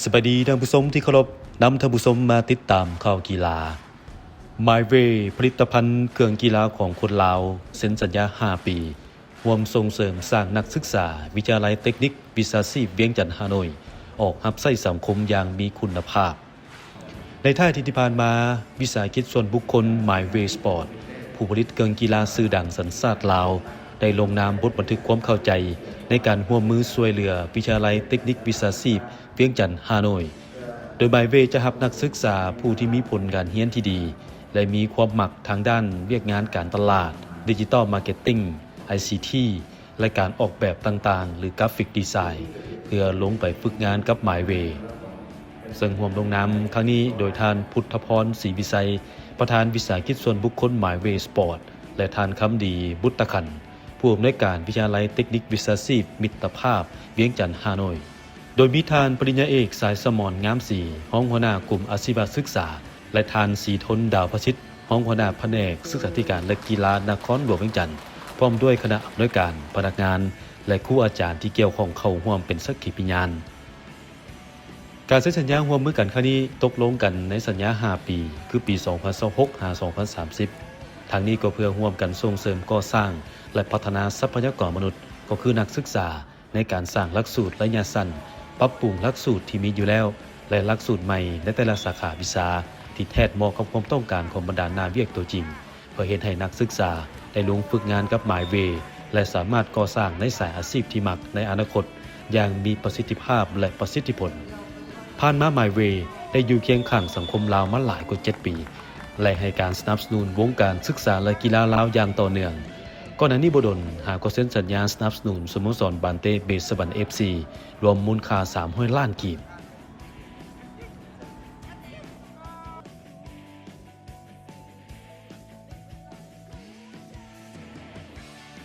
ສະບາຍດີທ່ານຜູ້ຊົມທີ່ເຄົາລົບ, ນຳທ່ານຜູ້ຊົມມາຕິດຕາມຂ່າວກິລາ. ມາຍເວ ຜະລິດຕະພັນເຄື່ອງກິລາຂອງຄົນລາວ ເຊັນສັນຍາຫ້າປີ ຮ່ວມສົ່ງເສີມສ້າງນັກສຶກສາວິທະຍາໄລເຕັກນິກວິຊາຊີບວຽງຈັນ ຮ່າໂນ້ຍ ອອກຮັບໃຊ້ສັງຄົມຢ່າງມີຄຸນນະພາບ. ໃນທ້າຍອາທິດທີ່ຜ່ານມາ, ວິສາຫະກິດສ່ວນບຸກຄົນ ມາຍເວ ສະປອດ ຜູ້ຜະລິດເຄື່ອງກິລາຊື່ດັງສັນຊາດລາວ ໄດ້ລົງນາມບົດບັນທຶກຄວາມເຂົ້າໃຈໃນການຮ່ວມມືຊ່ວຍເຫຼືອວິທະຍາໄລເຕັກນິກວິຊາຊີບ ວຽງຈັນ ຮ່າໂນ້ຍ ໂດຍມາຍເວຈະຮັບນັກສຶກສາຜູ້ທີ່ມີຜົນການຮຽນທີ່ດີ ແລະ ມີຄວາມມັກທາງດ້ານວຽກງານການຕະຫຼາດ, ດິຈິຕອລມາເກັດຕິງ, ໄອຊີທີ ແລະ ການອອກແບບຕ່າງໆ ຫຼື ກຣາຟິກດີໄຊ ເພື່ອລົງໄປຝຶກງານກັບມາຍເວ. ເຊິ່ງຮ່ວມລົງນາມຄັ້ງນີ້ໂດຍທ່ານ ພຸດທະພອນ ສີວິໄຊ ປະທານວິສາຫະກິດສ່ວນບຸກຄົນ ມາຍເວ ສະປອດ ແລະ ທ່ານ ຄຳດີ ບຸດຕະຂັນ ຜູ້ອຳນວຍການວິທະຍາໄລເຕັກນິກວິຊາຊີບມິດຕະພາບ ວຽງຈັນ ຮ່າໂນ້ຍ. ໂດຍມີທ່ານປະລິນຍາເອກ ສາຍສະໝອນ ງາມສີ ຮອງຫົວໜ້າກຸ່ມອາຊີວະສຶກສາ ແລະ ທ່ານ ສີທົນ ດາວພະສິດ ຮອງຫົວໜ້າພະແນກສຶກສາທິການ ແລະ ກິລານະຄອນຫຼວງວຽງຈັນ ພ້ອມດ້ວຍຄະນະອຳນວຍການ, ພະນັກງານ ແລະ ຄູອາຈານທີ່ກ່ຽວຂ້ອງເຂົ້າຮ່ວມເປັນສັກຂີພະຍານ. ການເຊັນສັນຍາຮ່ວມມືກັນຄັ້ງນີ້ຕົກລົງກັນໃນສັນຍາຫ້າປີ ຄືປີສອງພັນຊາວຫົກ ຫາ ສອງພັນສາມສິບ ທັງນີ້ກໍເພື່ອຮ່ວມກັນສົ່ງເສີມກໍ່ສ້າງ ແລະ ພັດທະນາຊັບພະຍາກອນມະນຸດ ກໍຄືນັກສຶກສາ ໃນການສ້າງຫຼັກສູດໄລຍະສັ້ນ, ປັບປຸງຫຼັກສູດທີ່ມີຢູ່ແລ້ວ ແລະ ຫຼັກສູດໃໝ່ໃນແຕ່ລະສາຂາວິຊາ ທີ່ແທດເໝາະກັບຄວາມຕ້ອງການຂອງບັນດາໜ້າວຽກຕົວຈິງ ເພື່ອເຮັດໃຫ້ນັກສຶກສາໄດ້ລົງຝຶກງານກັບມາຍເວ ແລະ ສາມາດກໍ່ສ້າງໃນສາຍອາຊີບທີ່ມັກໃນອະນາຄົດຢ່າງມີປະສິດທິພາບ ແລະ ປະສິດທິຜົນ. ຜ່ານມາມາຍເວໄດ້ຢູ່ຄຽງຂ້າງສັງຄົມລາວມາຫຼາຍກວ່າເຈັດປີ ແລະ ໃຫ້ການສະໜັບສະໜູນວົງການສຶກສາ ແລະ ກິລາລາວຢ່າງຕໍ່ເນື່ອງ. ກ່ອນໜ້ານີ້ບໍ່ດົນ ຫາກໍເຊັນສັນຍາສະໜັບສະໜູນສະໂມສອນບານເຕະເບສສະຫວັນ ເອັຟຊີ ລວມມູນຄ່າສາມຮ້ອຍລ້ານກີບ.